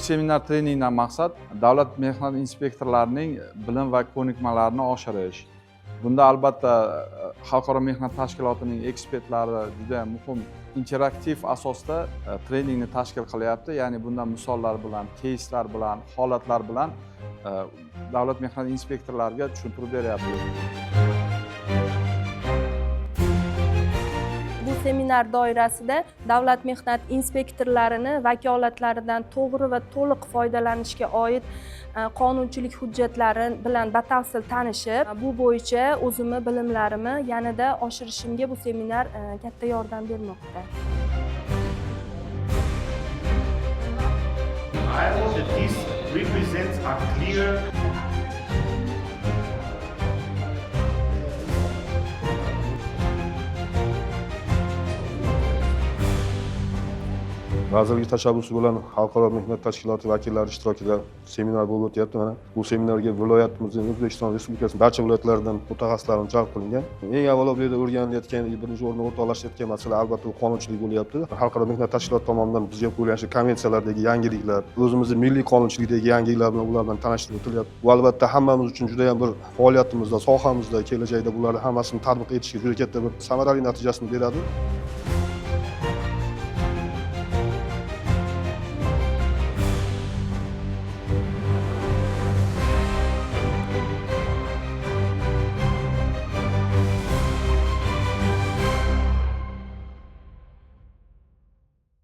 Seminar treningdan maqsad davlat mehnat inspektorlarining bilim va ko'nikmalarini oshirish. Bunda albatta Xalqaro mehnat tashkilotining ekspertlari juda muhim interaktiv asosda treningni tashkil qilyapti. Ya'ni bunda misollar bilan, keyslar bilan, holatlar bilan davlat mehnat inspektorlariga tushuntirib beryapti. Bu seminar doirasida davlat mehnat inspektorlarini vakolatlaridan to'g'ri va to'liq foydalanishga oid qonunchilik hujjatlari bilan batafsil tanishib, bu bo'yicha o'zimni bilimlarimni yanada oshirishimga bu seminar katta yordam bermoqda. I hope that this represents a clear Vazirlik tashabbusi bilan Xalqaro mehnat tashkiloti vakillari ishtirokida seminar bo'lib o'tyapti. Mana bu seminarga viloyatimizning, O'zbekiston Respublikasining barcha viloyatlaridan mutaxassislar jalb qilingan. Eng avvalo bu yerda o'rganilayotgan, birinchi o'rinda o'rtoqlashayotgan masala albatta bu qonunchilik bo'lyapti. Xalqaro mehnat tashkiloti tomonidan bizga qo'yilgan shu konvensiyalardagi yangiliklar, o'zimizni milliy qonunchilikdagi yangiliklar bilan ular bilan tanishtirib o'tilyapti. Bu albatta hammamiz uchun juda ham bir faoliyatimizda, sohamizda kelajakda bularni hammasini tatbiq etishga juda katta bir samarali natijasini beradi.